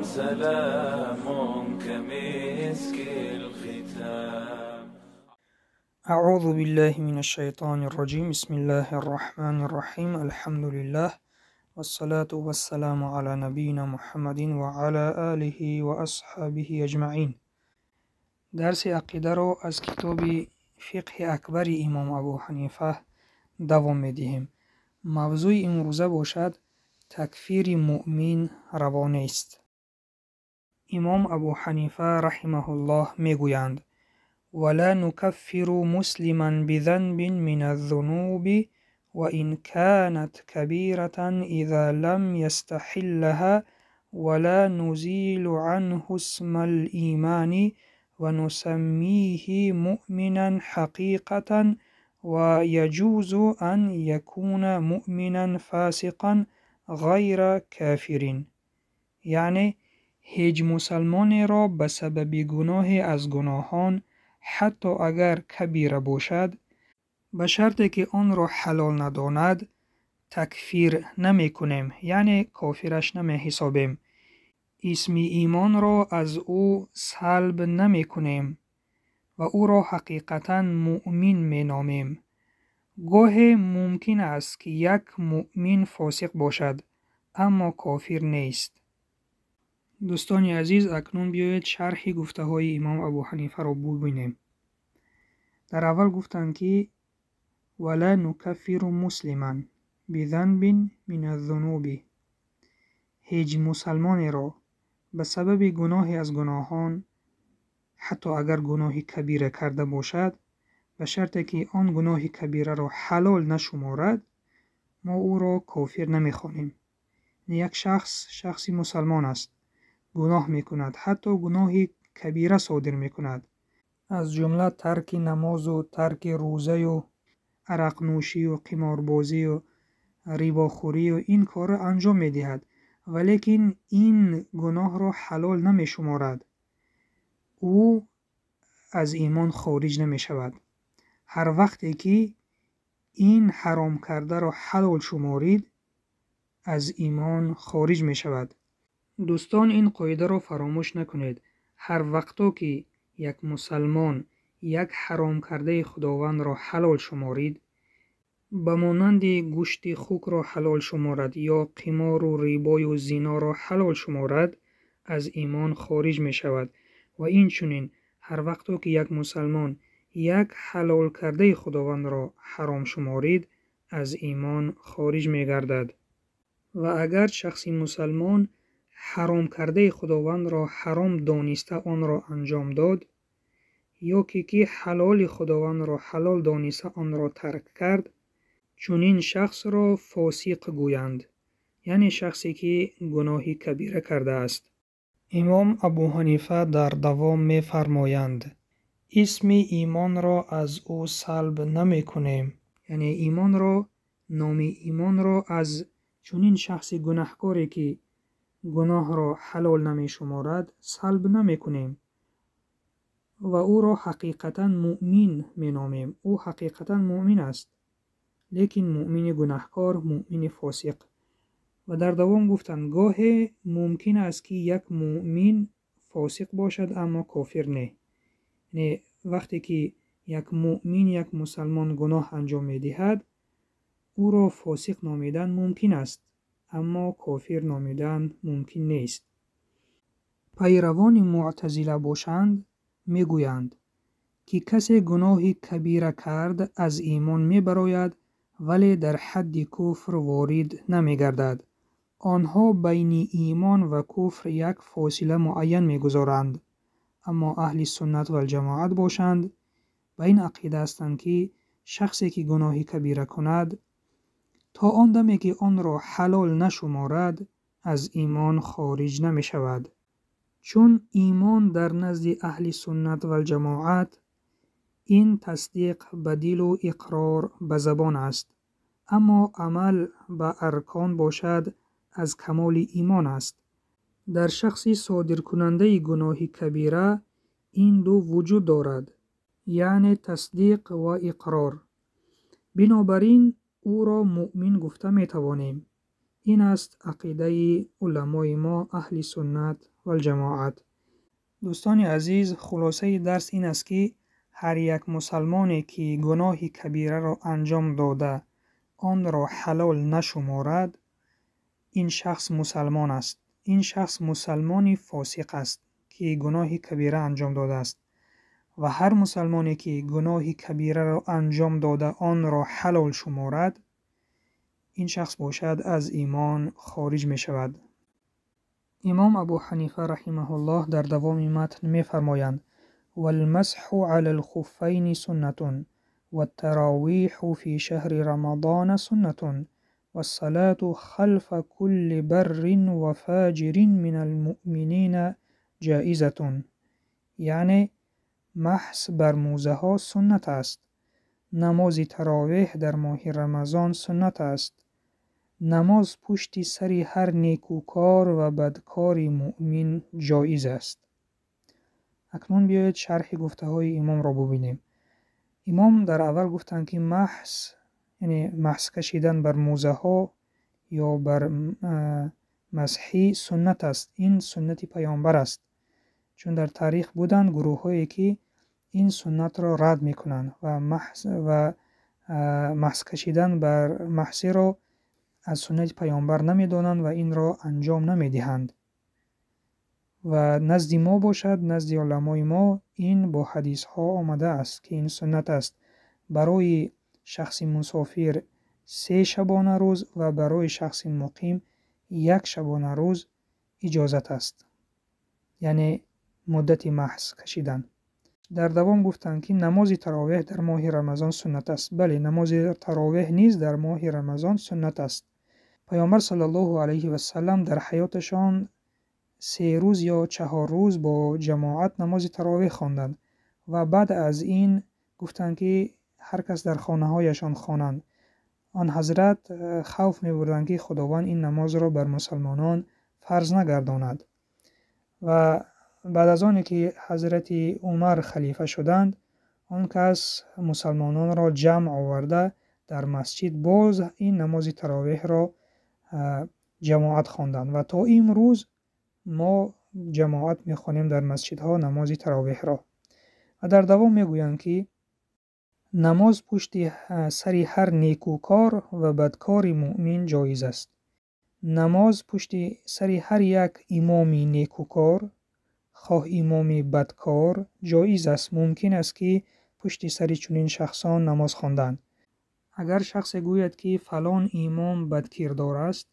سلام كمسك الختام. أعوذ بالله من الشيطان الرجيم. بسم الله الرحمن الرحيم. الحمد لله والصلاة والسلام على نبينا محمد وعلى آله وأصحابه أجمعين. درس عقیده را از کتاب فقه اکبر امام ابو حنیفه دوام می‌دهیم. موضوع امروزه باشد تکفیر مؤمن روا نیست. امام ابو حنیفه رحمه الله میگویند: ولا نكفر مسلما بذنب من الذنوب وإن كانت كبيرة إذا لم يستحلها ولا نزيل عنه اسم الإيمان ونسميه مؤمنا حقيقة ويجوز أن يكون مؤمنا فاسقا غير كافر. یعنی هیچ مسلمانی را به سبب گناه از گناهان حتی اگر کبیره باشد به شرطی که آن را حلال نداند تکفیر نمی کنیم، یعنی کافرش نمی حسابیم. اسم ایمان را از او سلب نمی کنیم و او را حقیقتا مؤمن می نامیم. گاه ممکن است که یک مؤمن فاسق باشد اما کافر نیست. دوستان عزیز، اکنون بیایید شرح گفته های امام ابو حنیفه را ببینیم. در اول گفتند که ولا نکفر مسلما بذنب من الذنوب، هیچ مسلمانی را به سبب گناهی از گناهان حتی اگر گناه کبیره کرده باشد به شرطی که آن گناه کبیره را حلال نشمارد ما او را کافر نمیخوانیم. یک شخص شخصی مسلمان است، گناه میکند، حتی گناه کبیره صادر میکند، از جمله ترک نماز و ترک روزه و عرق نوشی و قماربازی و رباخوری و این کار را انجام میدهد، ولیکن این گناه را حلال نمیشمارد، او از ایمان خارج نمیشود. هر وقتی که این حرام کرده را حلال شمارید از ایمان خارج میشود. دوستان، این قاعده را فراموش نکنید. هر وقتا که یک مسلمان یک حرام کرده خداوند را حلال شمارید، به مانند گوشت خوک را حلال شمارد یا قمار و ربای و زنا را حلال شمارد، از ایمان خارج می شود. و این چنین هر وقتا که یک مسلمان یک حلال کرده خداوند را حرام شمارید، از ایمان خارج می گردد. و اگر شخص مسلمان حرام کرده خداوند را حرام دانسته آن را انجام داد، یا که حلال خداوند را حلال دانسته آن را ترک کرد، چنین شخص را فاسق گویند، یعنی شخصی که گناه کبیره کرده است. امام ابو حنیفه در دوام می فرمایند: اسم ایمان را از او سلب نمی کنیم، یعنی ایمان را، نام ایمان را از چنین شخص گناهکاری که گناه را حلال نمی شمارد سلب نمی کنیم و او را حقیقتا مؤمن می نامیم. او حقیقتا مؤمن است، لیکن مؤمن گناهکار، مؤمن فاسق. و در دوام گفتند گاه ممکن است که یک مؤمن فاسق باشد اما کافر نه. یعنی وقتی که یک مؤمن، یک مسلمان گناه انجام می دهد، او را فاسق نامیدن ممکن است اما کافر نامیدن ممکن نیست. پیروان معتزله باشند میگویند که کسی گناه کبیره کرد از ایمان میبراید ولی در حد کفر وارد نمیگردد. آنها بین ایمان و کفر یک فاصله معین میگذارند. اما اهل سنت و الجماعت باشند به این عقیده هستند که شخصی که گناه کبیره کند تا آن دمی که آن را حلال نشمارد از ایمان خارج نمی شود. چون ایمان در نزد اهل سنت و الجماعت این تصدیق به دل و اقرار به زبان است، اما عمل به ارکان باشد از کمال ایمان است. در شخص صادر کننده گناه کبیره این دو وجود دارد، یعنی تصدیق و اقرار. بنابراین او را مؤمن گفته می توانیم. این است عقیده علمای ما اهل سنت валҷамоат. Дӯстони азиз, хулосаи дарс ин аст, ки ҳар як мусалмоне, ки гуноҳи кабираро анҷом дода, онро ҳалол нашуморад, ин шахс мусалмон аст. Ин шахс мусалмони фосиқ аст, ки гуноҳи кабира анҷом додааст. Ва ҳар мусалмоне, ки гуноҳи кабираро анҷом дода, онро ҳалол шуморад, ин шахс бошад аз имон хориҷ мешавад. Имом Абу Ҳанифа раҳимаҳуллоҳ дар давоми матн мефармоянд: валмасҳу ала алхуффайни суннатун ваттаравиҳу фи шаҳри рамадона суннатун вассалату халфа кулли баррин ва фаҷирин минал муъминина ҷоизатун. Яъне маҳс бар мӯзаҳо суннат аст. Намози таровеҳ дар моҳи Рамазон суннат аст. Намоз пушти сари ҳар некӯкор ва бадкори муъмин ҷоиз аст. Акнун биёед шарҳи гуфтаҳои имомро бубинем. Имом дар аввал гуфтанд, ки маҳс, яъне маҳс кашидан бар мӯзаҳо ё бар масҳӣ суннат аст. Ин суннати паёмбар аст. Чун дар таърих буданд гурӯҳҳое, ки ин суннатро рад мекунанд ва маҳс кашидан бар маҳсиро аз суннати паёмбар намедонанд ва инро анҷом намедиҳанд. Ва назди мо бошад, назди уламои мо ин бо ҳадисҳо омада аст, ки ин суннат аст. Барои шахси мусофир 3 шабона рӯз ва барои шахси муқим 1 шабона рӯз иҷозат аст. Яъне муддати маҳс кашидан. Дар давом гуфтанд, ки намози таровеҳ дар моҳи Рамазон суннат аст. Бале, намози таровеҳ низ дар моҳи Рамазон суннат аст. Паёмбар саллаллоҳу алайҳи вассалам дар ҳаёташон 3 рӯз ё 4 рӯз бо ҷамоат намози таровеҳ хонданд ва баъд аз ин гуфтанд, ки ҳар кас дар хонаҳояшон хонанд. Он ҳазрат хавф мебурданд, ки Худованд ин намозро бар мусалмонон фарз нагардонад. Ва баъд аз оне ки ҳазрати Умар халифа шуданд, он кас мусалмононро ҷамъ оварда дар масҷид боз ин намози таровеҳро ҷамоат хонданд ва то имрӯз мо ҷамоат мехонем дар масҷидҳо намози таровеҳро. Ва дар давом мегӯянд, ки намоз пушти сари ҳар некӯкор ва бадкори муъмин ҷоиз аст. Намоз пушти сари ҳар як имоми некӯкор, хоҳ имоми бадкор ҷоиз аст. Мумкин аст, ки пушти сари чунин шахсон намоз хонданд. Агар шахсе гӯяд, ки фалон имом бадкирдор аст,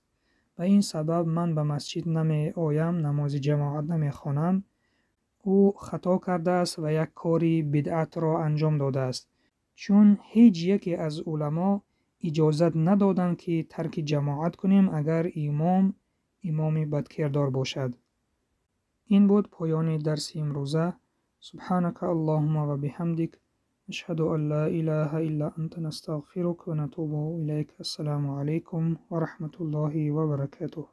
ба ин сабаб ман ба масҷид намеоям, намози ҷамоат намехонам, ӯ хато кардааст ва як кори бидъатро анҷом додааст. Чун ҳеҷ яке аз уламо иҷозат надоданд, ки тарки ҷамоат кунем, агар имом имоми бадкирдор бошад. Ин буд поёни дарси имрӯза. Субҳанака Аллоҳумма ва биҳамдик, ашҳаду ан ла илаҳа илла анта, настағфирук ва натубу илайк. Ассалому алайкум ва раҳматуллоҳи ва баракатуҳ.